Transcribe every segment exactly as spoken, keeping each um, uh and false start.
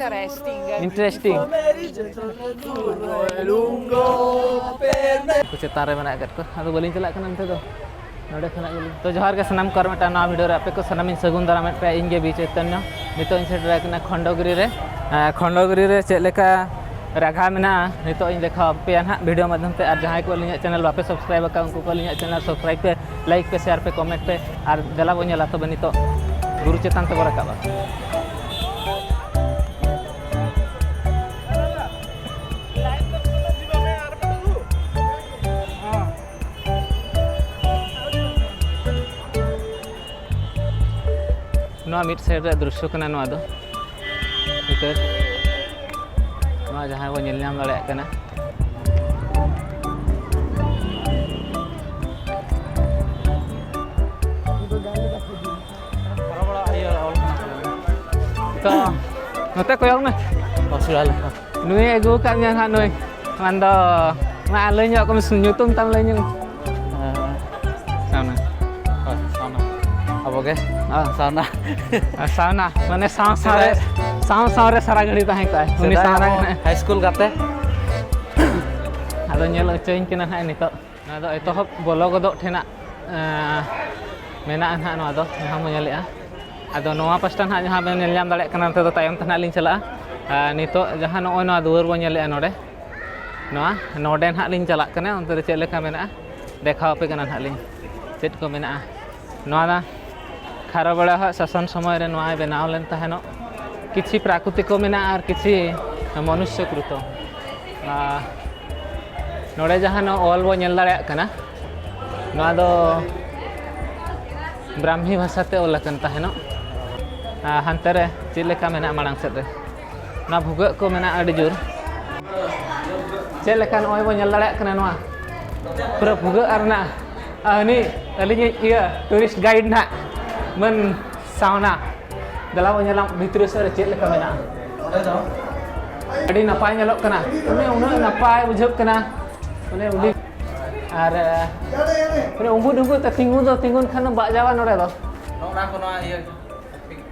Interesting. ᱠᱚ ᱪᱮᱛᱟᱱ ᱨᱮ ᱢᱮᱱᱟᱜ ᱟᱠᱟᱫ ᱠᱚᱣᱟ, ᱟᱫᱚ ᱵᱟᱹᱞᱤᱧ ᱪᱟᱞᱟᱜ ᱠᱟᱱᱟ ᱚᱱᱛᱮ ᱫᱚ᱾ ᱱᱚᱰᱮ ᱠᱷᱚᱱᱟᱜ ᱜᱮᱞᱤᱧ, ᱛᱚ ᱡᱚᱦᱟᱨ ᱜᱮ ᱥᱟᱱᱟᱢ ᱠᱚ, ᱟᱨ ᱢᱤᱫᱴᱟᱝ ᱱᱟᱣᱟ ᱵᱷᱤᱰᱤᱭᱳ ᱨᱮ ᱟᱯᱮ ᱠᱚ ᱥᱟᱱᱟᱢᱤᱧ ᱥᱟᱹᱜᱩᱱ ᱫᱟᱨᱟᱢᱮᱫ ᱯᱮᱭᱟ᱾ ᱤᱧ ᱜᱮ ᱵᱤ ᱪᱳᱭᱛᱚᱱᱭᱚ᱾ ᱱᱤᱛᱚᱜ ᱤᱧ ᱥᱮᱴᱮᱨ ᱟᱠᱟᱱᱟ ᱠᱷᱚᱱᱰᱚᱜᱤᱨᱤ ᱨᱮ᱾ ᱮᱸ, ᱠᱷᱚᱱᱰᱚᱜᱤᱨᱤ ᱨᱮ ᱪᱮᱫ ᱞᱮᱠᱟ ᱨᱟᱜᱷᱟ ᱢᱮᱱᱟᱜᱼᱟ, ᱱᱤᱛᱚᱜ ᱤᱧ ᱫᱮᱠᱷᱟᱣ ᱟᱯᱮᱭᱟ ᱱᱟᱦᱟᱜ ᱵᱷᱤᱰᱤᱭᱳ ᱢᱟᱫᱽᱫᱷᱚᱢ ᱛᱮ᱾ ᱟᱨ ᱡᱟᱦᱟᱸᱭ ᱠᱚ ᱟᱹᱞᱤᱧᱟᱜ ᱪᱮᱱᱮᱞ ᱵᱟᱯᱮ ᱥᱟᱵᱥᱠᱨᱟᱭᱤᱵ ᱟᱠᱟᱫ, ᱩᱱᱠᱩ ᱠᱚ ᱟᱹᱞᱤᱧᱟᱜ ᱪᱮᱱᱮᱞ ᱥᱟᱵᱥᱠᱨᱟᱭᱤᱵ ᱯᱮ, ᱞᱟᱭᱤᱠ ᱯᱮ, ᱥᱮᱭᱟᱨ ᱯᱮ, ᱠᱚᱢᱮᱱᱴ ᱯᱮ, ᱟᱨ ᱫᱮᱞᱟ ᱵᱚᱱ ᱧᱮᱞᱟ ᱛᱚᱵᱮ ᱱᱤᱛᱚᱜ ᱵᱩᱨᱩ ᱪᱮᱛᱟᱱ ᱛᱮᱵᱚᱱ ᱨᱟᱠᱟᱵᱼᱟ᱾ ᱱᱚᱣᱟ ᱢᱤᱫ ᱥᱟᱭᱤᱰ ᱨᱮᱭᱟᱜ ᱫᱨᱤᱥᱥᱚ ᱠᱟᱱᱟ ᱱᱚᱣᱟ ᱫᱚ᱾ ᱪᱤᱛᱟᱹᱨ ᱱᱚᱣᱟ ᱡᱟᱦᱟᱸ ᱵᱚᱱ ᱧᱮᱞ ᱧᱟᱢ ᱫᱟᱲᱮᱭᱟᱜ ᱠᱟᱱᱟ᱾ ᱛᱚ, ᱱᱚᱛᱮ ᱠᱚᱭᱚᱜ ᱢᱮ᱾ ᱚᱥᱩᱵᱤᱫᱷᱟ ᱞᱮᱠᱟ᱾ ᱱᱩᱭ ᱟᱹᱜᱩ ᱟᱠᱟᱫ ᱢᱮᱭᱟ ᱱᱟᱦᱟᱜ ᱱᱩᱭ᱾ ᱢᱟᱱ ᱫᱚ, ᱢᱟ ᱞᱟᱹᱭ ᱧᱚᱜ ᱠᱚᱢ, ᱧᱩᱛᱩᱢ ᱛᱟᱢ ᱞᱟᱹᱭ ᱧᱚᱜ᱾ ᱦᱮᱸ᱾ ᱥᱟᱣᱱᱟ᱾ ᱦᱳᱭ, ᱥᱟᱣᱱᱟ᱾ ᱟᱵᱚ ᱜᱮ᱾ ᱦᱮᱸ᱾ ᱥᱟᱣᱱᱟ᱾ ᱥᱟᱣᱱᱟ, ᱢᱟᱱᱮ ᱥᱟᱶ ᱥᱟᱶ ᱨᱮ, ᱥᱮᱫᱟᱭ ᱥᱟᱶ ᱥᱟᱶ ᱨᱮ ᱥᱟᱨᱟ ᱜᱷᱟᱹᱲᱤ ᱛᱟᱦᱮᱸ ᱠᱚᱜᱼᱟᱭ᱾ ᱩᱱᱤ ᱥᱮᱫᱟᱭ ᱥᱟᱣᱱᱟ ᱟᱵᱚ ᱠᱟᱱᱟᱭ᱾ ᱦᱟᱭ ᱥᱠᱩᱞ ᱜᱟᱛᱮ᱾ ᱟᱫᱚ ᱧᱮᱞ ᱦᱚᱪᱚᱧ ᱠᱟᱱᱟ ᱱᱟᱦᱟᱜ ᱱᱤᱛᱚᱜ᱾ ᱱᱚᱣᱟ ᱫᱚ ᱮᱛᱚᱦᱚᱵ ᱵᱚᱞᱚ ᱜᱚᱫᱚᱜ ᱴᱷᱮᱱᱟᱜ, ᱮᱸ, ᱢᱮᱱᱟᱜᱼᱟ ᱱᱟᱦᱟᱜ ᱱᱚᱣᱟ ᱫᱚ, ᱡᱟᱦᱟᱸ ᱵᱚᱱ ᱧᱮᱞᱮᱜᱼᱟ᱾ ᱟᱫᱚ ᱱᱚᱣᱟ ᱯᱟᱥᱴᱟ ᱱᱟᱦᱟᱜ ᱡᱟᱦᱟᱸ ᱵᱮᱱ ᱧᱮᱞ ᱧᱟᱢ ᱫᱟᱲᱮᱭᱟᱜ ᱠᱟᱱᱟ, ᱱᱚᱛᱮ ᱫᱚ ᱛᱟᱭᱚᱢ ᱛᱮ ᱱᱟᱦᱟᱜ ᱞᱤᱧ ᱪᱟᱞᱟᱜᱼᱟ᱾ ᱟᱨ ᱱᱤᱛᱚᱜ ᱡᱟᱦᱟᱸ ᱱᱚᱜᱼᱚᱭ ᱱᱚᱣᱟ ᱫᱩᱣᱟᱹᱨ ᱵᱚᱱ ᱧᱮᱞᱮᱜᱼᱟ ᱱᱚᱰᱮ, ᱱᱚᱣᱟ, ᱱᱚᱰᱮ ᱱᱟᱦᱟᱜ ᱞᱤᱧ ᱪᱟᱞᱟᱜ ᱠᱟᱱᱟ, ᱚᱱᱛᱮ ᱨᱮ ᱪᱮᱫ ᱞᱮᱠᱟ ᱢᱮᱱᱟᱜᱼᱟ, ᱫᱮᱠᱷᱟᱣ ᱟᱯᱮ ᱠᱟᱱᱟ ᱱᱟᱦᱟᱜ ᱞᱤᱧ, ᱪᱮᱫ ᱠᱚ ᱢᱮᱱᱟᱜᱼᱟ᱾ ᱱᱚᱣᱟ ᱫᱚ ᱠᱷᱟᱨᱚ ᱵᱮᱲᱟ ᱦᱟᱜ ᱥᱟᱥᱚᱱ ᱥᱚᱢᱚᱭ ᱨᱮ ᱱᱚᱣᱟ ᱵᱮᱱᱟᱣ ᱞᱮᱱ ᱛᱟᱦᱮᱱᱚᱜ᱾ ᱠᱤᱪᱷᱤ ᱯᱨᱟᱠᱨᱤᱛᱤᱠᱚ ᱢᱮᱱᱟᱜᱼᱟ ᱟᱨ ᱠᱤᱪᱷᱤ ᱢᱚᱱᱩᱥᱭᱚ ᱠᱨᱤᱛᱚ᱾ ᱟᱨ ᱱᱚᱰᱮ ᱡᱟᱦᱟᱸ ᱱᱚᱣᱟ ᱚᱞ ᱵᱚ ᱧᱮᱞ ᱫᱟᱲᱮᱭᱟᱜ ᱠᱟᱱᱟ, ᱱᱚᱣᱟ ᱫᱚ ᱵᱨᱟᱦᱢᱤ ᱵᱷᱟᱥᱟ ᱛᱮ ᱚᱞ ᱟᱠᱟᱱ ᱛᱟᱦᱮᱱᱚᱜ᱾ ᱟᱨ ᱦᱟᱱᱛᱮ ᱨᱮ ᱪᱮᱫ ᱞᱮᱠᱟ ᱢᱮᱱᱟᱜᱼᱟ ᱢᱟᱲᱟᱝ ᱥᱮᱫ ᱨᱮ? ᱚᱱᱟ ᱵᱷᱩᱜᱟᱹᱜ ᱠᱚ ᱢᱮᱱᱟᱜᱼᱟ ᱟᱹᱰᱤ ᱡᱳᱨ᱾ ᱪᱮᱫ ᱞᱮᱠᱟ ᱱᱚᱜᱼᱚᱭ ᱵᱚᱱ ᱧᱮᱞ ᱫᱟᱲᱮᱭᱟᱜ ᱠᱟᱱᱟ, ᱱᱚᱣᱟ ᱯᱩᱨᱟᱹ ᱵᱷᱩᱜᱟᱹᱜ ᱟᱨ ᱢᱮᱱᱟᱜᱼᱟ᱾ ᱟᱨ ᱩᱱᱤ ᱟᱹᱞᱤᱧᱤᱡ ᱤᱭᱟᱹ ᱴᱩᱨᱤᱥᱴ ᱜᱟᱭᱤᱰ ᱱᱟᱦᱟᱜ ᱢᱟᱹᱱ ᱥᱟᱣᱱᱟ, ᱫᱮᱞᱟ ᱵᱚᱱ ᱧᱮᱞᱟ ᱵᱷᱤᱛᱨᱤ ᱥᱮᱫ ᱨᱮ ᱪᱮᱫ ᱞᱮᱠᱟ ᱢᱮᱱᱟᱜᱼᱟ᱾ ᱟᱹᱰᱤ ᱱᱟᱯᱟᱭ ᱧᱮᱞᱚᱜ ᱠᱟᱱᱟ, ᱢᱟᱱᱮ ᱩᱱᱟᱹᱜ ᱱᱟᱯᱟᱭ ᱵᱩᱡᱷᱟᱹᱜ ᱠᱟᱱᱟ᱾ ᱢᱟᱱᱮ ᱩᱱᱤ ᱟᱨ ᱢᱟᱱᱮ ᱩᱸᱜᱩᱫ ᱩᱸᱜᱩᱫ ᱛᱮ ᱛᱤᱸᱜᱩ ᱫᱚ ᱛᱤᱸᱜᱩᱱ ᱠᱷᱟᱱ ᱫᱚ ᱵᱟᱡᱟᱣᱟ ᱱᱚᱰᱮ ᱫᱚ᱾ ᱱᱚᱜᱼᱚ ᱱᱟ ᱠᱚ, ᱱᱚᱣᱟ ᱤᱭᱟᱹ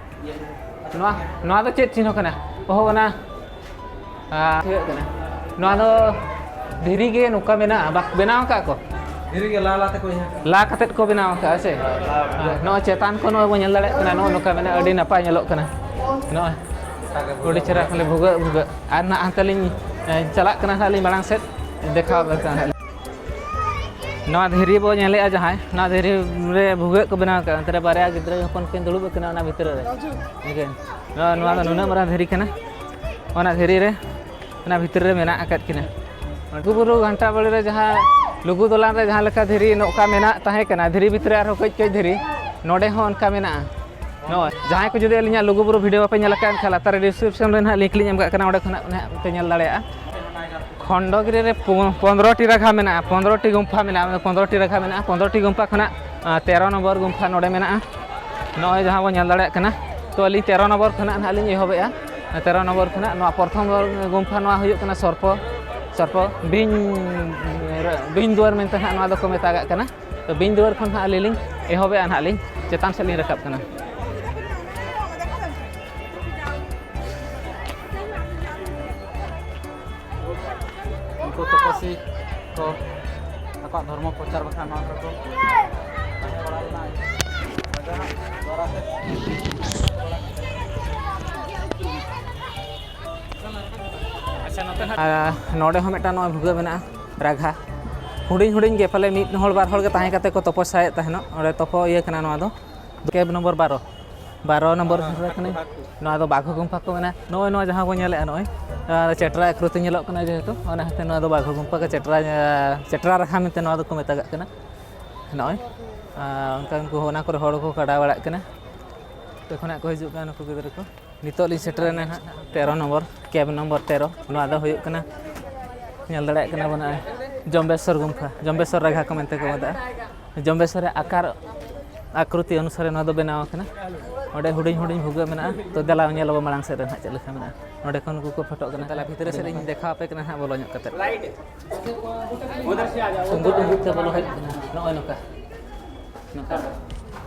ᱱᱚᱣᱟ, ᱱᱚᱣᱟ ᱫᱚ ᱪᱮᱫ ᱪᱤᱱᱦᱟᱹ ᱠᱟᱱᱟ? ᱫᱚᱦᱚ ᱠᱟᱱᱟ᱾ ᱟᱨ ᱦᱩᱭᱩᱜ ᱠᱟᱱᱟ, ᱱᱚᱣᱟ ᱫᱚ ᱫᱷᱤᱨᱤ ᱜᱮ ᱱᱚᱝᱠᱟ ᱢᱮᱱᱟᱜᱼᱟ, ᱵᱟᱠ-, ᱵᱮᱱᱟᱣ ᱟᱠᱟᱫ ᱠᱚ᱾ ᱫᱷᱤᱨᱤ ᱜᱮ ᱞᱟ ᱞᱟ ᱛᱮᱠᱚ ᱤᱭᱟᱹ ᱠᱟᱜᱼᱟ᱾ ᱞᱟ ᱠᱟᱛᱮᱫ ᱠᱚ ᱵᱮᱱᱟᱣ ᱟᱠᱟᱫᱼᱟ ᱥᱮ? ᱦᱮᱸ, ᱱᱚᱜᱼᱚᱭ ᱪᱮᱛᱟᱱ ᱠᱚ ᱱᱚᱜᱼᱚᱭ ᱵᱚᱱ ᱧᱮᱞ ᱫᱟᱲᱮᱭᱟᱜ ᱠᱟᱱᱟ, ᱱᱚᱜᱼᱚ ᱱᱚᱝᱠᱟ ᱢᱮᱱᱟᱜᱼᱟ, ᱟᱹᱰᱤ ᱱᱟᱯᱟᱭ ᱧᱮᱞᱚᱜ ᱠᱟᱱᱟ᱾ ᱱᱚᱜᱼᱚᱭ ᱟᱹᱰᱤ ᱪᱮᱦᱨᱟ ᱠᱷᱟᱹᱞᱤ ᱵᱷᱩᱜᱟᱹᱜ ᱵᱷᱩᱜᱟᱹᱜ᱾ ᱟᱨ ᱱᱟᱜ ᱦᱟᱱᱛᱮ ᱞᱤᱧ, ᱮ, ᱪᱟᱞᱟᱜ ᱠᱟᱱᱟ ᱱᱟᱜ ᱞᱤᱧ ᱢᱟᱲᱟᱝ ᱥᱮᱫ, ᱫᱮᱠᱷᱟᱣ ᱟᱯᱮ ᱠᱟᱱᱟ ᱱᱟᱜ᱾ ᱱᱚᱣᱟ ᱫᱷᱤᱨᱤ ᱵᱚ ᱧᱮᱞᱮᱜᱼᱟ ᱡᱟᱦᱟᱸᱭ, ᱱᱚᱣᱟ ᱫᱷᱤᱨᱤ ᱨᱮ ᱵᱷᱩᱜᱟᱹᱜ ᱠᱚ ᱵᱮᱱᱟᱣ ᱟᱠᱟᱫᱼᱟ, ᱚᱱᱛᱮ ᱨᱮ ᱵᱟᱨᱭᱟ ᱜᱤᱫᱽᱨᱟᱹ ᱦᱚᱯᱚᱱ ᱠᱤᱱ ᱫᱩᱲᱩᱵ ᱟᱠᱟᱱᱟ ᱚᱱᱟ ᱵᱷᱤᱛᱨᱤ ᱨᱮ᱾ ᱱᱚᱣᱟ, ᱱᱚᱣᱟ ᱫᱚ ᱱᱩᱱᱟᱹᱜ ᱢᱟᱨᱟᱝ ᱫᱷᱤᱨᱤ ᱠᱟᱱᱟ, ᱚᱱᱟ ᱫᱷᱤᱨᱤ ᱨᱮ, ᱚᱱᱟ ᱵᱷᱤᱛᱨᱤ ᱨᱮ ᱢᱮᱱᱟᱜ ᱟᱠᱟᱫ ᱠᱤᱱᱟ᱾ ᱞᱩᱜᱩᱵᱩᱨᱩ ᱜᱷᱟᱱᱴᱟ ᱵᱟᱲᱮ ᱨᱮ ᱡᱟᱦᱟᱸ ᱞᱩᱜᱩ ᱫᱚᱞᱟᱱ ᱨᱮ ᱡᱟᱦᱟᱸ ᱞᱮᱠᱟ ᱫᱷᱤᱨᱤ ᱱᱚᱝᱠᱟ ᱢᱮᱱᱟᱜ ᱛᱟᱦᱮᱸ ᱠᱟᱱᱟ, ᱫᱷᱤᱨᱤ ᱵᱷᱤᱛᱨᱤ ᱨᱮ ᱟᱨᱦᱚᱸ ᱠᱟᱹᱡ ᱠᱟᱹᱡ ᱫᱷᱤᱨᱤ, ᱱᱚᱰᱮ ᱦᱚᱸ ᱚᱱᱠᱟ ᱢᱮᱱᱟᱜᱼᱟ᱾ ᱱᱚᱜᱼᱚᱭ ᱡᱟᱦᱟᱸᱭ ᱠᱚ ᱡᱩᱫᱤ ᱟᱹᱞᱤᱧᱟᱜ ᱞᱩᱜᱩᱵᱩᱨᱩ video ᱵᱟᱯᱮ ᱧᱮᱞ ᱟᱠᱟᱫ ᱮᱱᱠᱷᱟᱱ ᱞᱟᱛᱟᱨ ᱨᱮ description ᱨᱮ ᱱᱟᱦᱟᱜ link ᱞᱤᱧ ᱮᱢ ᱠᱟᱜ ᱠᱟᱱᱟ, ᱚᱸᱰᱮ ᱠᱷᱚᱱᱟᱜ ᱱᱟᱦᱟᱜ ᱯᱮ ᱧᱮᱞ ᱫᱟᱲᱮᱭᱟᱜᱼᱟ᱾ ᱠᱷᱚᱱᱰᱚᱜᱤᱨᱤ ᱨᱮ ᱯᱚ-, ᱯᱚᱱᱨᱚ ᱴᱤ ᱨᱟᱜᱷᱟ ᱢᱮᱱᱟᱜᱼᱟ, ᱯᱚᱱᱨᱚ ᱴᱤ ᱜᱩᱢᱯᱷᱟ ᱢᱮᱱᱟᱜᱼᱟ, ᱯᱚᱱᱨᱚ ᱴᱤ ᱨᱟᱜᱷᱟ ᱢᱮᱱᱟᱜᱼᱟ, ᱯᱚᱱᱨᱚ ᱴᱤ ᱜᱩᱢᱯᱷᱟ ᱠᱷᱚᱱᱟᱜ, ᱟᱸ, ᱛᱮᱨᱚ ᱱᱚᱢᱵᱚᱨ ᱜᱩᱢᱯᱷᱟ ᱱᱚᱰᱮ ᱢᱮᱱᱟᱜᱼᱟ᱾ ᱱᱚᱜᱼᱚᱭ ᱡᱟᱦᱟᱸ ᱵᱚᱱ ᱧᱮᱞ ᱫᱟᱲᱮᱭᱟᱜ ᱠᱟᱱᱟ, ᱛᱚ ᱟᱹᱞᱤᱧ ᱛᱮᱨᱚ ᱱᱚᱢᱵᱚᱨ ᱠᱷᱚᱱᱟᱜ ᱱᱟᱦᱟᱜ ᱞᱤᱧ ᱮᱦᱚᱵᱮᱜᱼᱟ᱾ ᱛᱮᱨᱚ ᱱᱚᱢᱵᱚᱨ ᱠᱷᱚᱱᱟᱜ ᱱᱚᱣᱟ ᱯᱨᱚᱛᱷᱚᱢ ᱜᱩᱢᱯᱷᱟ ᱱᱚᱣᱟ ᱦᱩᱭᱩᱜ ᱠᱟᱱᱟ ᱥᱚᱨᱯᱚ, ᱥᱚᱨᱯᱚ ᱵᱤᱧ, ᱵᱤᱧ ᱫᱩᱣᱟᱹᱨ ᱢᱮᱱᱛᱮ ᱱᱟᱦᱟᱜ ᱱᱚᱣᱟ ᱫᱚᱠᱚ ᱢᱮᱛᱟᱜᱟᱜ ᱠᱟᱱᱟ᱾ ᱛᱚ ᱵᱤᱧ ᱫᱩᱣᱟᱹᱨ ᱠᱷᱚᱱ ᱦᱟᱸᱜ ᱟᱹᱞᱤᱧ ᱞᱤᱧ ᱮᱦᱚᱵᱮᱜᱼᱟ ᱱᱟᱦᱟᱜ ᱞᱤᱧ ᱪᱮᱛᱟᱱ ᱥᱮᱫ ᱞᱤᱧ ᱨᱟᱠᱟᱵ ᱠᱟᱱᱟ᱾ ᱩᱱᱠᱩ ᱛᱚᱯᱚᱥᱤ ᱠᱚ ᱟᱠᱚᱣᱟᱜ ᱫᱷᱚᱨᱢᱚ ᱯᱨᱚᱪᱟᱨ ᱵᱟᱠᱷᱨᱟ ᱱᱚᱣᱟ ᱠᱚᱨᱮ ᱠᱚ ᱛᱟᱦᱮᱸ ᱵᱟᱲᱟ ᱞᱮᱱᱟ᱾ ᱟᱨ ᱱᱚᱰᱮ ᱦᱚᱸ ᱢᱤᱫᱴᱟᱝ ᱱᱚᱣᱟ ᱵᱷᱩᱜᱟᱹᱜ ᱢᱮᱱᱟᱜᱼᱟ, ᱨᱟᱜᱷᱟ᱾ ᱦᱩᱰᱤᱧ ᱦᱩᱰᱤᱧ ᱜᱮ, ᱯᱟᱞᱮ ᱢᱤᱫ ᱦᱚᱲ ᱵᱟᱨ ᱦᱚᱲ ᱜᱮ ᱛᱟᱦᱮᱸ ᱠᱟᱛᱮ ᱠᱚ ᱛᱚᱯᱚᱥᱭᱟᱭᱮᱫ ᱛᱟᱦᱮᱱᱚᱜ᱾ ᱚᱸᱰᱮ ᱛᱚᱯᱚ ᱤᱭᱟᱹ ᱠᱟᱱᱟ ᱱᱚᱣᱟ ᱫᱚ, ᱠᱮᱵᱽ ᱱᱚᱢᱵᱚᱨ ᱵᱟᱨᱚ, ᱵᱟᱨᱚ ᱱᱚᱢᱵᱚᱨ ᱨᱮ ᱠᱟᱱᱟ᱾ ᱱᱚᱣᱟ ᱫᱚ ᱵᱟᱜᱷᱚ ᱜᱩᱢᱯᱷᱟ ᱠᱚ ᱢᱮᱱᱟ᱾ ᱱᱚᱜᱼᱚᱭ ᱱᱚᱣᱟ ᱡᱟᱦᱟᱸ ᱵᱚᱱ ᱧᱮᱞᱮᱫᱼᱟ, ᱱᱚᱜᱼᱚᱭ, ᱱᱚᱣᱟ ᱫᱚ ᱪᱮᱴᱨᱟ ᱟᱠᱨᱤᱛᱤ ᱧᱮᱞᱚᱜ ᱠᱟᱱᱟ, ᱡᱮᱦᱮᱛᱩ ᱚᱱᱟ ᱠᱷᱟᱹᱛᱤᱨ ᱱᱚᱣᱟ ᱫᱚ ᱵᱟᱜᱷᱚ ᱜᱩᱢᱯᱷᱟ ᱠᱚ ᱪᱮᱴᱨᱟ, ᱪᱮᱴᱨᱟ ᱨᱟᱠᱷᱟ ᱢᱮᱱᱛᱮ ᱱᱚᱣᱟ ᱫᱚᱠᱚ ᱢᱮᱛᱟᱜᱟᱜ ᱠᱟᱱᱟ᱾ ᱱᱚᱜᱼᱚᱭ, ᱟᱨ ᱚᱱᱠᱟ ᱩᱱᱠᱩ ᱚᱱᱟ ᱠᱚᱨᱮ ᱦᱚᱲ ᱠᱚ ᱠᱟᱰᱟ ᱵᱟᱲᱟᱜ ᱠᱟᱱᱟ᱾ ᱚᱱᱛᱮ ᱠᱷᱚᱱᱟᱜ ᱠᱚ ᱦᱤᱡᱩᱜ ᱠᱟᱱᱟ ᱱᱩᱠᱩ ᱜᱤᱫᱽᱨᱟᱹ ᱠᱚ᱾ ᱱᱤᱛᱚᱜ ᱞᱤᱧ ᱥᱮᱴᱮᱨᱮᱱᱟ ᱱᱟᱦᱟᱜ ᱛᱮᱨᱚ ᱱᱚᱢᱵᱚᱨ, ᱠᱮᱵᱽ ᱱᱚᱢᱵᱚᱨ ᱛᱮᱨᱚ᱾ ᱱᱚᱣᱟ ᱫᱚ ᱦᱩᱭᱩᱜ ᱠᱟᱱᱟ, ᱧᱮᱞ ᱫᱟᱲᱮᱭᱟᱜ ᱠᱟᱱᱟ ᱵᱚᱱ, ᱱᱚᱜᱼᱚᱭ ᱡᱚᱢᱵᱮᱥᱥᱚᱨ ᱜᱩᱢᱯᱷᱟ, ᱡᱚᱢᱵᱮᱥᱥᱚᱨ ᱨᱟᱜᱷᱟ ᱠᱚ ᱢᱮᱱᱛᱮ ᱠᱚ ᱢᱮᱛᱟᱜᱼᱟ᱾ ᱡᱚᱢᱵᱮᱥᱥᱚᱨ ᱨᱮ ᱟᱠᱟᱨ ᱟᱠᱨᱩᱛᱤ ᱚᱱᱩᱥᱟᱨᱮ ᱱᱚᱣᱟ ᱫᱚ ᱵᱮᱱᱟᱣ ᱟᱠᱟᱱᱟ᱾ ᱚᱸᱰᱮ ᱦᱩᱰᱤᱧ ᱦᱩᱰᱤᱧ ᱵᱷᱩᱜᱟᱹᱜ ᱢᱮᱱᱟᱜᱼᱟ᱾ ᱛᱚ ᱫᱮᱞᱟ ᱧᱮᱞ ᱟᱵᱚ ᱢᱟᱲᱟᱝ ᱥᱮᱫ ᱨᱮ ᱱᱟᱦᱟᱜ ᱪᱮᱫ ᱞᱮᱠᱟ ᱢᱮᱱᱟᱜᱼᱟ᱾ ᱱᱚᱸᱰᱮ ᱠᱷᱚᱱ ᱩᱱᱠᱩ ᱠᱚ ᱯᱷᱳᱴᱳᱜ ᱠᱟᱱᱟ᱾ ᱛᱟᱦᱞᱮ ᱵᱷᱤᱛᱨᱤ ᱥᱮᱫ ᱤᱧ ᱫᱮᱠᱷᱟᱣ ᱟᱯᱮ ᱠᱟᱱᱟ ᱱᱟᱦᱟᱜ ᱵᱚᱞᱚ ᱧᱚᱜ ᱠᱟᱛᱮ᱾ ᱩᱸᱜᱩᱫ ᱩᱸᱜᱩᱫ ᱛᱮ ᱵᱚᱞᱚ ᱦᱩᱭᱩᱜ ᱠᱟᱱᱟ᱾ ᱱᱚᱜᱼᱚᱭ ᱱᱚᱝᱠᱟ, ᱱᱚᱝᱠᱟ᱾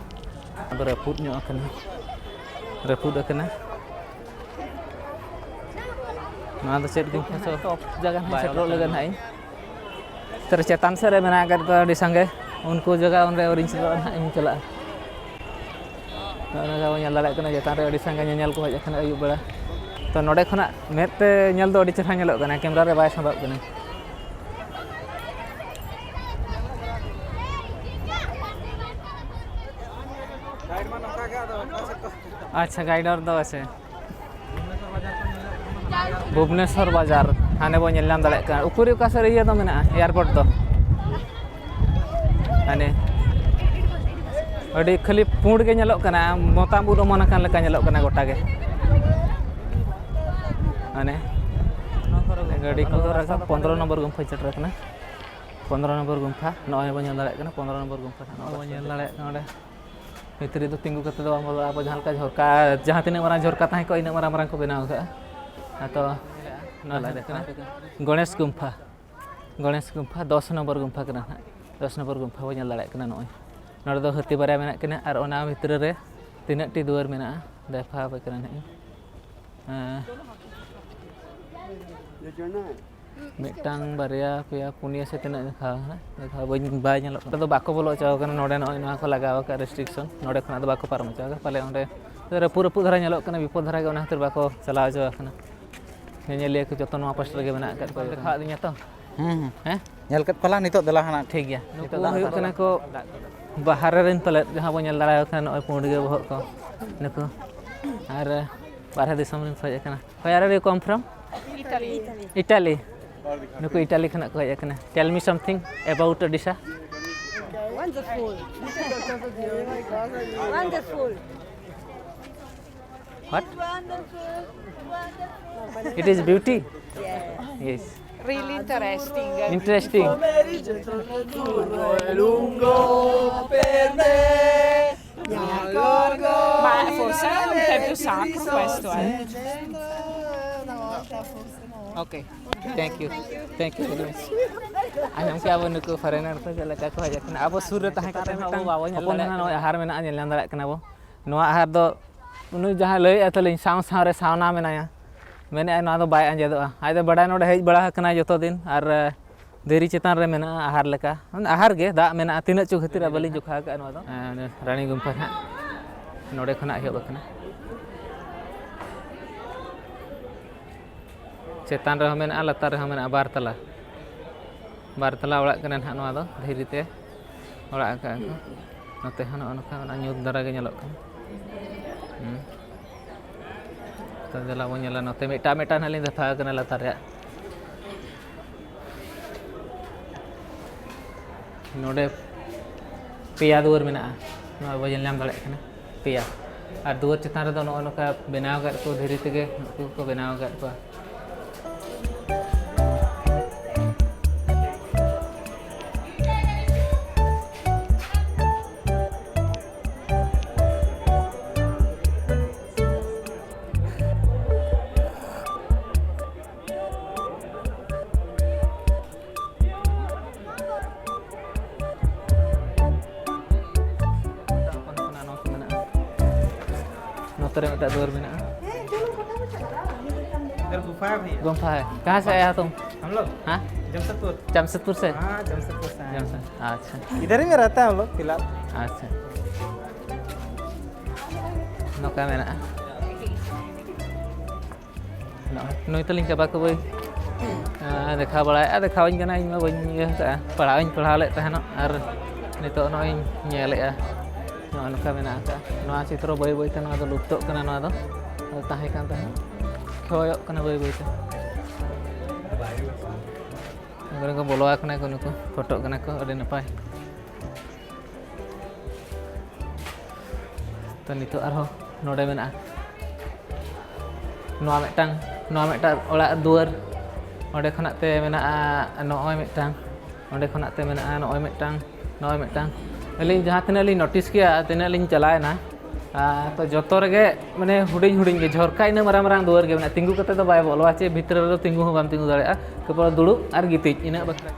ᱟᱫᱚ ᱨᱟᱹᱯᱩᱫ ᱧᱚᱜ ᱟᱠᱟᱱᱟ, ᱨᱟᱹᱯᱩᱫ ᱟᱠᱟᱱᱟ᱾ ᱱᱚᱣᱟ ᱫᱚ ᱪᱮᱫ ᱜᱩᱢᱯᱷᱟ ᱪᱚ? ᱴᱚᱯ ᱡᱟᱭᱜᱟ ᱦᱟᱸᱜ ᱵᱟᱭ ᱥᱮᱴᱮᱨᱚᱜ ᱚᱰᱚᱠ ᱞᱟᱹᱜᱤᱫ ᱠᱟᱱᱟ᱾ ᱦᱟᱸᱜ ᱤᱧ᱾ ᱛᱚ ᱪᱮᱛᱟᱱ ᱥᱮᱫ ᱨᱮ ᱢᱮᱱᱟᱜ ᱟᱠᱟᱫ ᱠᱚᱣᱟ ᱟᱹᱰᱤ ᱥᱟᱸᱜᱮ᱾ ᱩᱱᱠᱩ ᱡᱟᱭᱜᱟ ᱚᱸᱰᱮ ᱟᱹᱣᱨᱤᱧ ᱥᱮᱴᱮᱨᱚᱜᱼᱟ, ᱦᱟᱸᱜ ᱤᱧ ᱪᱟᱞᱟᱜᱼᱟ᱾ ᱱᱚᱜᱼᱚᱭ ᱱᱚᱝᱠᱟ ᱵᱚᱱ ᱧᱮᱞ ᱫᱟᱲᱮᱭᱟᱜ ᱠᱟᱱᱟ, ᱪᱮᱛᱟᱱ ᱨᱮ ᱟᱹᱰᱤ ᱥᱟᱸᱜᱮ ᱧᱮᱧᱮᱞ ᱠᱚ ᱦᱮᱡ ᱟᱠᱟᱱᱟ ᱟᱹᱭᱩᱵ ᱵᱮᱲᱟ᱾ ᱛᱚ ᱱᱚᱸᱰᱮ ᱠᱷᱚᱱᱟᱜ ᱢᱮᱫ ᱛᱮ ᱧᱮᱞ ᱫᱚ ᱟᱹᱰᱤ ᱪᱮᱦᱨᱟ ᱧᱮᱞᱚᱜ ᱠᱟᱱᱟ, ᱠᱮᱢᱨᱟ ᱨᱮ ᱵᱟᱭ ᱥᱟᱵᱚᱜ ᱠᱟᱱᱟ᱾ ᱟᱪᱪᱷᱟ, ᱜᱟᱭᱤᱰ ᱫᱚ ᱟᱪᱪᱷᱟ᱾ ᱵᱷᱩᱵᱽᱱᱮᱥᱚᱨ ᱵᱟᱡᱟᱨ ᱦᱟᱱᱮ ᱵᱚᱱ ᱧᱮᱞ ᱧᱟᱢ ᱫᱟᱲᱮᱭᱟᱜ ᱠᱟᱱᱟ᱾ ᱩᱠᱩᱨ ᱚᱠᱟ ᱥᱮᱫ ᱨᱮ ᱤᱭᱟᱹ ᱫᱚ ᱢᱮᱱᱟᱜᱼᱟ, ᱮᱭᱟᱨᱯᱳᱨᱴ ᱫᱚ? ᱦᱟᱱᱮ ᱟᱹᱰᱤ ᱠᱷᱟᱹᱞᱤ ᱯᱩᱸᱰ ᱜᱮ ᱧᱮᱞᱚᱜ ᱠᱟᱱᱟ, ᱢᱚᱛᱟᱢ ᱩᱫ ᱚᱢᱚᱱ ᱟᱠᱟᱱ ᱞᱮᱠᱟ ᱧᱮᱞᱚᱜ ᱠᱟᱱᱟ ᱜᱚᱴᱟ ᱜᱮ᱾ ᱦᱟᱱᱮ ᱜᱟᱹᱰᱤ ᱠᱚ ᱨᱟᱠᱟᱵ ᱯᱚᱱᱫᱽᱨᱚ ᱱᱚᱢᱵᱚᱨ ᱜᱩᱢᱯᱷᱟᱹ ᱥᱮᱴᱮᱨ ᱟᱠᱟᱱᱟ᱾ ᱯᱚᱱᱫᱽᱨᱚ ᱱᱚᱢᱵᱚᱨ ᱜᱩᱢᱯᱷᱟ ᱱᱚᱜᱼᱚᱭ ᱵᱚᱱ ᱧᱮᱞ ᱫᱟᱲᱮᱭᱟᱜ ᱠᱟᱱᱟ, ᱯᱚᱱᱫᱽᱨᱚ ᱱᱚᱢᱵᱚᱨ ᱜᱩᱢᱯᱷᱟ ᱱᱚᱜᱼᱚᱭ ᱵᱚᱱ ᱧᱮᱞ ᱫᱟᱲᱮᱭᱟᱜ ᱠᱟᱱᱟ᱾ ᱚᱸᱰᱮ ᱵᱷᱤᱛᱨᱤ ᱫᱚ ᱛᱤᱸᱜᱩ ᱠᱟᱛᱮ ᱫᱚ ᱵᱟᱝ ᱵᱚᱞᱚᱜᱼᱟ᱾ ᱟᱵᱚ ᱡᱟᱦᱟᱸ ᱞᱮᱠᱟ ᱡᱷᱚᱨᱠᱟ, ᱡᱟᱦᱟᱸ ᱛᱤᱱᱟᱹᱜ ᱢᱟᱨᱟᱝ ᱡᱷᱚᱨᱠᱟ ᱛᱟᱦᱮᱸ ᱠᱚᱜ, ᱤᱱᱟᱹᱜ ᱢᱟᱨᱟᱝ ᱢᱟᱨᱟᱝ ᱠᱚ ᱵᱮᱱᱟᱣ ᱟᱠᱟᱫᱼᱟ᱾ ᱟᱫᱚ ᱱᱚᱣᱟ ᱞᱟᱹᱭ ᱦᱩᱭᱩᱜ ᱠᱟᱱᱟ ᱜᱚᱬᱮᱥ ᱜᱩᱢᱯᱷᱟ᱾ ᱜᱚᱬᱮᱥ ᱜᱩᱢᱯᱷᱟ ᱫᱚᱥ ᱱᱚᱢᱵᱚᱨ ᱜᱩᱢᱯᱷᱟ ᱠᱟᱱᱟ ᱦᱟᱸᱜ᱾ ᱫᱚᱥ ᱱᱚᱢᱵᱚᱨ ᱜᱩᱢᱯᱷᱟ ᱵᱚᱱ ᱧᱮᱞ ᱫᱟᱲᱮᱭᱟᱜ ᱠᱟᱱᱟ ᱱᱚᱜᱼᱚᱭ᱾ ᱱᱚᱰᱮ ᱫᱚ ᱦᱟᱹᱛᱤ ᱵᱟᱨᱭᱟ ᱢᱮᱱᱟᱜ ᱠᱤᱱᱟ ᱟᱨ ᱚᱱᱟ ᱵᱷᱤᱛᱨᱤ ᱨᱮ ᱛᱤᱱᱟᱹᱜ ᱴᱤ ᱫᱩᱣᱟᱹᱨ ᱢᱮᱱᱟᱜᱼᱟ, ᱫᱮᱠᱷᱟᱣ ᱟᱯᱮ ᱠᱟᱱᱟ ᱱᱟᱦᱟᱜ ᱤᱧ᱾ ᱮᱸ, ᱢᱤᱫᱴᱟᱝ, ᱵᱟᱨᱭᱟ, ᱯᱮᱭᱟ, ᱯᱩᱱᱭᱟᱹ ᱥᱮ ᱛᱤᱱᱟᱹᱜ ᱫᱮᱠᱷᱟᱣ ᱦᱟᱸᱜ, ᱫᱮᱠᱷᱟᱣ ᱵᱟᱹᱧ, ᱵᱟᱭ ᱧᱮᱞᱚᱜ ᱠᱟᱱᱟ᱾ ᱫᱚ ᱵᱟᱠᱚ ᱵᱚᱞᱚ ᱦᱚᱪᱚ ᱟᱠᱟᱱᱟ ᱱᱚᱰᱮ, ᱱᱚᱜᱼᱚᱭ ᱱᱚᱣᱟ ᱠᱚ ᱞᱟᱜᱟᱣ ᱟᱠᱟᱫ ᱨᱮᱥᱴᱨᱤᱠᱥᱚᱱ, ᱱᱚᱰᱮ ᱠᱷᱚᱱᱟᱜ ᱫᱚ ᱵᱟᱠᱚ ᱯᱟᱨᱚᱢ ᱦᱚᱪᱚ ᱟᱠᱟᱫᱟ᱾ ᱯᱟᱞᱮ ᱚᱸᱰᱮ ᱨᱟᱹᱯᱩᱫ ᱨᱟᱹᱯᱩᱫ ᱫᱷᱟᱨᱟ ᱧᱮᱞᱚᱜ ᱠᱟᱱᱟ, ᱵᱤᱯᱚᱫ ᱫᱷᱟᱨᱟ ᱜᱮ, ᱚᱱᱟ ᱠᱷᱟᱹᱛᱤᱨ ᱵᱟᱠᱚ ᱪᱟᱞᱟᱣ ᱦᱚᱪᱚ ᱟᱠᱟᱱᱟ᱾ ᱧᱮᱧᱮᱞᱤᱭᱟᱹ ᱠᱚ ᱡᱚᱛᱚ ᱱᱚᱣᱟ ᱯᱟᱥᱴᱟ ᱨᱮᱜᱮ ᱢᱮᱱᱟᱜ ᱟᱠᱟᱫ ᱠᱚᱣᱟ᱾ ᱫᱮᱠᱷᱟᱣ ᱟᱹᱫᱤᱧᱟ ᱛᱚ? ᱦᱩᱸ, ᱦᱩᱸ᱾ ᱦᱮᱸ? ᱧᱮᱞ ᱠᱮᱫ ᱠᱚᱣᱟᱞᱟᱝ, ᱱᱤᱛᱚᱜ ᱫᱮᱞᱟ ᱦᱟᱱᱟ᱾ ᱴᱷᱤᱠ ᱜᱮᱭᱟ᱾ ᱱᱤᱛᱚᱜ ᱱᱩᱠᱩ ᱫᱚ ᱦᱩᱭᱩᱜ ᱠᱟᱱᱟ ᱠᱚ ᱵᱟᱦᱨᱮ ᱨᱮᱱ ᱯᱟᱞᱮᱫ, ᱡᱟᱦᱟᱸ ᱵᱚᱱ ᱧᱮᱞ ᱫᱟᱲᱮᱭᱟᱠᱚ ᱠᱟᱱᱟ, ᱱᱚᱜᱼᱚᱭ ᱯᱩᱸᱰ ᱜᱮ ᱵᱚᱦᱚᱜ ᱠᱚ ᱱᱩᱠᱩ᱾ ᱟᱨ ᱵᱟᱦᱨᱮ ᱫᱤᱥᱚᱢ ᱨᱮᱱ ᱠᱚ ᱦᱮᱡ ᱟᱠᱟᱱᱟ᱾ Where are you come from? Italy. Italy. ᱱᱩᱠᱩ ᱤᱴᱟᱞᱤ ᱠᱷᱚᱱᱟᱜ ᱠᱚ ᱦᱮᱡ ᱟᱠᱟᱱᱟ᱾ Tell me something about Odisha. Wonderful. Wonderful. What? It is beauty? Yes. Really interesting. Interesting. Ma forse è un tempio sacro questo, eh. Ok. Thank you. Thank you very much. ᱟᱸᱡᱚᱢ ᱠᱮᱜᱼᱟ ᱵᱚᱱ, ᱱᱩᱠᱩ foreigner ᱠᱚ ᱪᱮᱫ ᱞᱮᱠᱟ ᱠᱚ ᱦᱮᱡ ᱟᱠᱟᱱᱟ᱾ ᱟᱵᱚ ᱥᱩᱨ ᱨᱮ ᱛᱟᱦᱮᱸ ᱠᱟᱛᱮ ᱢᱤᱫᱴᱟᱝ ᱦᱚᱯᱚᱱ ᱫᱷᱟᱨᱟ ᱱᱚᱜᱼᱚᱭ ᱟᱦᱟᱨ ᱢᱮᱱᱟᱜᱼᱟ, ᱧᱮᱞ ᱧᱟᱢ ᱫᱟᱲᱮᱭᱟᱜ ᱠᱟᱱᱟ ᱵᱚ᱾ ᱱᱚᱣᱟ ᱟᱦᱟᱨ ᱫᱚ ᱩᱱᱤ ᱡᱟᱦᱟᱸᱭ ᱞᱟᱹᱭᱮᱫᱼᱟ ᱛᱟᱹᱞᱤᱧ, ᱥᱟᱶ ᱥᱟᱶ ᱨᱮ ᱥᱟᱣᱱᱟ ᱢᱮᱱᱟᱭᱟ, ᱢᱮᱱᱮᱫᱼᱟᱭ ᱱᱚᱣᱟ ᱫᱚ ᱵᱟᱭ ᱟᱸᱡᱮᱫᱚᱜᱼᱟ᱾ ᱟᱡ ᱫᱚ ᱵᱟᱰᱟᱭ ᱱᱚᱰᱮ ᱦᱮᱡ ᱵᱟᱲᱟ ᱟᱠᱟᱱᱟᱭ ᱡᱚᱛᱚ ᱫᱤᱱ, ᱟᱨ ᱫᱷᱤᱨᱤ ᱪᱮᱛᱟᱱ ᱨᱮ ᱢᱮᱱᱟᱜᱼᱟ, ᱟᱦᱟᱨ ᱞᱮᱠᱟ᱾ ᱟᱦᱟᱨ ᱜᱮ, ᱫᱟᱜ ᱢᱮᱱᱟᱜᱼᱟ, ᱛᱤᱱᱟᱹᱜ ᱪᱚ ᱠᱷᱟᱹᱛᱤᱨ ᱵᱟᱹᱞᱤᱧ ᱡᱚᱠᱷᱟ ᱟᱠᱟᱫᱼᱟ ᱱᱚᱣᱟ ᱫᱚ᱾ ᱨᱟᱱᱤ ᱜᱩᱢᱯᱷᱟ ᱱᱟᱦᱟᱜ ᱱᱚᱰᱮ ᱠᱷᱚᱱᱟᱜ ᱮᱦᱚᱵ ᱟᱠᱟᱱᱟ᱾ ᱪᱮᱛᱟᱱ ᱨᱮᱦᱚᱸ ᱢᱮᱱᱟᱜᱼᱟ, ᱞᱟᱛᱟᱨ ᱨᱮᱦᱚᱸ ᱢᱮᱱᱟᱜᱼᱟ, ᱵᱟᱨ ᱛᱟᱞᱟ, ᱵᱟᱨ ᱛᱟᱞᱟ ᱚᱲᱟᱜ ᱠᱟᱱᱟ ᱱᱟᱦᱟᱜ ᱱᱚᱣᱟ ᱫᱚ, ᱫᱷᱤᱨᱤ ᱛᱮ ᱚᱲᱟᱜ ᱟᱠᱟᱫ ᱠᱚ᱾ ᱱᱚᱛᱮ ᱦᱚᱸ ᱱᱚᱜᱼᱚ ᱱᱚᱝᱠᱟ ᱢᱮᱱᱟᱜᱼᱟ, ᱧᱩᱛ ᱫᱷᱟᱨᱟ ᱜᱮ ᱧᱮᱞᱚᱜ ᱠᱟᱱᱟ᱾ ᱦᱩᱸ᱾ ᱛᱚ ᱫᱮᱞᱟ ᱵᱚᱱ ᱧᱮᱞᱟ, ᱱᱚᱛᱮ ᱢᱤᱫᱴᱟᱝ ᱢᱤᱫᱴᱟᱝ ᱦᱟᱸᱜ ᱞᱤᱧ ᱫᱮᱠᱷᱟᱣ ᱠᱟᱱᱟ ᱞᱟᱛᱟᱨ ᱨᱮᱭᱟᱜ᱾ ᱱᱚᱰᱮ ᱯᱮᱭᱟ ᱫᱩᱣᱟᱹᱨ ᱢᱮᱱᱟᱜᱼᱟ, ᱱᱚᱣᱟ ᱵᱚᱱ ᱧᱮᱞ ᱧᱟᱢ ᱫᱟᱲᱮᱭᱟᱜ ᱠᱟᱱᱟ, ᱯᱮᱭᱟ᱾ ᱟᱨ ᱫᱩᱣᱟᱹᱨ ᱪᱮᱛᱟᱱ ᱨᱮᱫᱚ ᱱᱚᱜᱼᱚ ᱱᱚᱝᱠᱟ ᱵᱮᱱᱟᱣ ᱟᱠᱟᱫ ᱠᱚ, ᱫᱷᱤᱨᱤ ᱛᱮᱜᱮ ᱱᱩᱠᱩ ᱠᱚ ᱵᱮᱱᱟᱣ ᱟᱠᱟᱫ ᱠᱚᱣᱟ᱾ ᱱᱚᱛᱮ ᱨᱮ ᱢᱤᱫᱴᱟᱝ ᱫᱩᱣᱟᱹᱨ ᱢᱮᱱᱟᱜᱼᱟ᱾ इधर गुफा है भैया। गुफा है। कहाँ से आया तुम? हम लोग हाँ? जमशेदपुर। जमशेदपुर से? हाँ, जमशेदपुर से आए हैं। जमशेद-, अच्छा। इधर ही में रहता है हम लोग फिलहाल। अच्छा। ᱱᱚᱝᱠᱟ ᱢᱮᱱᱟᱜᱼᱟ᱾ ᱱᱚᱜᱼᱚᱭ ᱱᱩᱭ ᱛᱟᱹᱞᱤᱧ ᱠᱟᱵᱟ ᱠᱟᱹᱵᱟᱹᱭ, ᱟᱸ, ᱫᱮᱠᱷᱟᱣ ᱵᱟᱲᱟᱭᱮᱫᱼᱟ, ᱫᱮᱠᱷᱟᱣᱟᱹᱧ ᱠᱟᱱᱟ, ᱤᱧ ᱢᱟ ᱵᱟᱹᱧ ᱤᱭᱟᱹ ᱟᱠᱟᱫᱼᱟ, ᱯᱟᱲᱦᱟᱣ ᱤᱧ ᱯᱟᱲᱦᱟᱣ ᱞᱮᱫ ᱛᱟᱦᱮᱱᱚᱜ, ᱟᱨ ᱱᱤᱛᱚᱜ ᱱᱚᱜᱼᱚᱭ ᱤᱧ ᱧᱮᱞᱮᱫᱼᱟ, ᱱᱚᱜᱼᱚ ᱱᱚᱝᱠᱟ ᱢᱮᱱᱟᱜ ᱟᱠᱟᱫᱼᱟ᱾ ᱱᱚᱣᱟ ᱪᱤᱛᱨᱚ ᱵᱟᱹᱭ ᱵᱟᱹᱭᱛᱮ ᱱᱚᱣᱟ ᱫᱚ ᱞᱩᱯᱛᱚᱜ ᱠᱟᱱᱟ, ᱱᱚᱣᱟ ᱫᱚ ᱛᱟᱦᱮᱸ ᱠᱟᱱ ᱛᱟᱦᱮᱸᱫ, ᱠᱷᱚᱭᱚᱜ ᱠᱟᱱᱟ ᱵᱟᱹᱭ ᱵᱟᱹᱭᱛᱮ᱾ ᱱᱚᱜᱼᱚ ᱱᱚᱝᱠᱟ ᱵᱚᱞᱚ ᱟᱠᱟᱱᱟ ᱠᱚ ᱱᱩᱠᱩ, ᱯᱷᱳᱴᱳᱜ ᱠᱟᱱᱟ ᱠᱚ, ᱟᱹᱰᱤ ᱱᱟᱯᱟᱭ᱾ ᱛᱚ ᱱᱤᱛᱚᱜ ᱟᱨᱦᱚᱸ ᱱᱚᱰᱮ ᱢᱮᱱᱟᱜᱼᱟ ᱱᱚᱣᱟ ᱢᱤᱫᱴᱟᱝ, ᱱᱚᱣᱟ ᱢᱤᱫᱴᱟᱝ ᱚᱲᱟᱜ ᱫᱩᱣᱟᱹᱨ, ᱚᱸᱰᱮ ᱠᱷᱚᱱᱟᱜ ᱛᱮ ᱢᱮᱱᱟᱜᱼᱟ ᱱᱚᱜᱼᱚᱭ ᱢᱤᱫᱴᱟᱝ, ᱚᱸᱰᱮ ᱠᱷᱚᱱᱟᱜ ᱛᱮ ᱢᱮᱱᱟᱜᱼᱟ ᱱᱚᱜᱼᱚᱭ ᱢᱤᱫᱴᱟᱝ, ᱱᱚᱜᱼᱚᱭ ᱢᱤᱫᱴᱟᱝ᱾ ᱟᱹᱞᱤᱧ ᱡᱟᱦᱟᱸ ᱛᱤᱱᱟᱹᱜ ᱞᱤᱧ ᱱᱳᱴᱤᱥ ᱠᱮᱜᱼᱟ, ᱛᱤᱱᱟᱹᱜ ᱞᱤᱧ ᱪᱟᱞᱟᱣᱮᱱᱟ, ᱟᱨ ᱛᱚ ᱡᱚᱛᱚ ᱨᱮᱜᱮ ᱢᱟᱱᱮ ᱦᱩᱰᱤᱧ ᱦᱩᱰᱤᱧ ᱜᱮ, ᱡᱷᱚᱨᱠᱟ ᱤᱱᱟᱹ ᱢᱟᱨᱟᱝ ᱢᱟᱨᱟᱝ ᱫᱩᱣᱟᱹᱨ ᱜᱮ ᱢᱮᱱᱟᱜᱼᱟ᱾ ᱛᱤᱸᱜᱩ ᱠᱟᱛᱮ ᱫᱚ ᱵᱟᱭ ᱵᱚᱞᱚᱜᱼᱟ, ᱪᱮ ᱵᱷᱤᱛᱨᱤ ᱨᱮᱫᱚ ᱛᱤᱸᱜᱩ ᱦᱚᱸ ᱵᱟᱢ ᱛᱤᱸᱜᱩ ᱫᱟᱲᱮᱭᱟᱜᱼᱟ, ᱠᱮᱵᱚᱞ ᱫᱩᱲᱩᱵ ᱟᱨ ᱜᱤᱛᱤᱡ, ᱤᱱᱟᱹᱜ ᱵᱟᱠᱷᱨᱟ᱾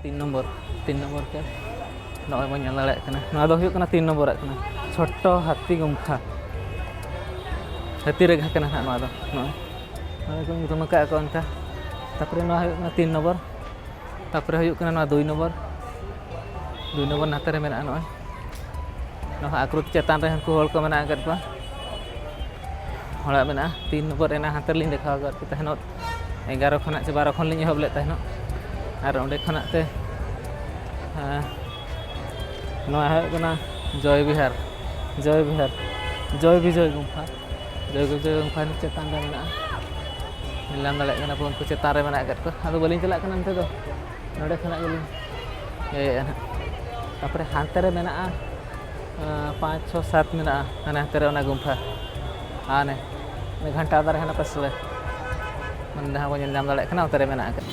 ᱛᱤᱱ ᱱᱚᱢᱵᱚᱨ, ᱛᱤᱱ ᱱᱚᱢᱵᱚᱨ ᱛᱮ ᱱᱚᱜᱼᱚᱭ ᱵᱚᱱ ᱧᱮᱞ ᱫᱟᱲᱮᱭᱟᱜ ᱠᱟᱱᱟ, ᱱᱚᱣᱟ ᱫᱚ ᱦᱩᱭᱩᱜ ᱠᱟᱱᱟ ᱛᱤᱱ ᱱᱚᱢᱵᱚᱨᱟᱜ ᱠᱟᱱᱟ, ᱪᱷᱳᱴᱴᱚ ᱦᱟᱹᱛᱤ ᱜᱩᱢᱯᱷᱟ᱾ ᱦᱟᱹᱛᱤ ᱨᱮᱜᱷᱟ ᱠᱟᱱᱟ ᱱᱟᱦᱟᱜ ᱱᱚᱣᱟ ᱫᱚ᱾ ᱱᱚᱜᱼᱚᱭ ᱱᱚᱣᱟ ᱠᱚ ᱧᱩᱛᱩᱢ ᱟᱠᱟᱫ ᱠᱚ ᱚᱱᱠᱟ᱾ ᱛᱟᱨᱯᱚᱨᱮ ᱱᱚᱣᱟ ᱦᱩᱭᱩᱜ ᱠᱟᱱᱟ ᱛᱤᱱ ᱱᱚᱢᱵᱚᱨ᱾ ᱛᱟᱨᱯᱚᱨᱮ ᱦᱩᱭᱩᱜ ᱠᱟᱱᱟ ᱱᱚᱣᱟ ᱫᱩᱭ ᱱᱚᱢᱵᱚᱨ᱾ ᱫᱩᱭ ᱱᱚᱢᱵᱚᱨ ᱱᱟᱛᱮ ᱨᱮ ᱢᱮᱱᱟᱜᱼᱟ᱾ ᱱᱚᱜᱼᱚᱭ ᱱᱚᱣᱟ ᱟᱠᱨᱚᱛᱤ ᱪᱮᱛᱟᱱ ᱨᱮ ᱩᱱᱠᱩ ᱦᱚᱲ ᱠᱚ ᱢᱮᱱᱟᱜ ᱟᱠᱟᱫ ᱠᱚᱣᱟ᱾ ᱦᱚᱲᱟᱜ ᱢᱮᱱᱟᱜᱼᱟ᱾ ᱛᱤᱱ ᱱᱚᱢᱵᱚᱨ ᱮᱱᱟ ᱦᱟᱱᱛᱮ ᱨᱮᱞᱤᱧ ᱫᱮᱠᱷᱟᱣ ᱟᱠᱟᱫ ᱠᱚ ᱛᱟᱦᱮᱱᱚᱜ᱾ ᱮᱜᱟᱨᱚ ᱠᱷᱚᱱᱟᱜ ᱪᱮ ᱵᱟᱨᱚ ᱠᱷᱚᱱ ᱞᱤᱧ ᱮᱦᱚᱵ ᱞᱮᱫ ᱛᱟᱦᱮᱱᱚᱜ᱾ ᱟᱨ ᱚᱸᱰᱮ ᱠᱷᱚᱱᱟᱜ ᱛᱮ, ᱦᱮᱸ, ᱱᱚᱣᱟ ᱦᱩᱭᱩᱜ ᱠᱟᱱᱟ ᱡᱚᱭ ᱵᱤᱦᱟᱨ, ᱡᱚᱭ ᱵᱤᱦᱟᱨ, ᱡᱚᱭ ᱵᱤᱡᱚᱭ ᱜᱩᱢᱯᱷᱟ᱾ ᱡᱚᱭ ᱵᱤᱡᱚᱭ ᱜᱩᱢᱯᱷᱟ ᱪᱮᱛᱟᱱ ᱨᱮ ᱢᱮᱱᱟᱜᱼᱟ᱾ ᱧᱮᱞ ᱧᱟᱢ ᱫᱟᱲᱮᱭᱟᱜ ᱠᱟᱱᱟ ᱵᱚᱱ, ᱩᱱᱠᱩ ᱪᱮᱛᱟᱱ ᱨᱮ ᱢᱮᱱᱟᱜ ᱟᱠᱟᱫ ᱠᱚᱣᱟ᱾ ᱟᱫᱚ ᱵᱟᱹᱞᱤᱧ ᱪᱟᱞᱟᱜ ᱠᱟᱱᱟ ᱚᱱᱛᱮ ᱫᱚ, ᱱᱚᱸᱰᱮ ᱠᱷᱚᱱᱟᱜ ᱜᱮᱞᱤᱧ ᱤᱭᱟᱹᱭᱮᱫᱼᱟ ᱱᱟᱦᱟᱜ᱾ ᱛᱟᱨᱯᱚᱨᱮ ᱦᱟᱱᱛᱮ ᱨᱮ ᱢᱮᱱᱟᱜᱼᱟ, ᱟᱸ, ᱯᱟᱸᱪ, ᱪᱷᱚ, ᱥᱟᱛ ᱢᱮᱱᱟᱜᱼᱟ᱾ ᱦᱟᱱᱮ ᱦᱟᱱᱛᱮ ᱨᱮ ᱚᱱᱟ ᱜᱩᱢᱯᱷᱟ, ᱦᱟᱱᱮ ᱚᱱᱟ ᱜᱷᱟᱱᱴᱟ ᱫᱟᱨᱮ ᱦᱟᱱᱟ ᱯᱟᱥᱮ ᱨᱮ, ᱢᱟᱱᱮ ᱡᱟᱦᱟᱸ ᱵᱚᱱ ᱧᱮᱞ ᱧᱟᱢ ᱫᱟᱲᱮᱭᱟᱜ ᱠᱟᱱᱟ, ᱚᱱᱛᱮ ᱨᱮ ᱢᱮᱱᱟᱜ ᱟᱠᱟᱫ᱾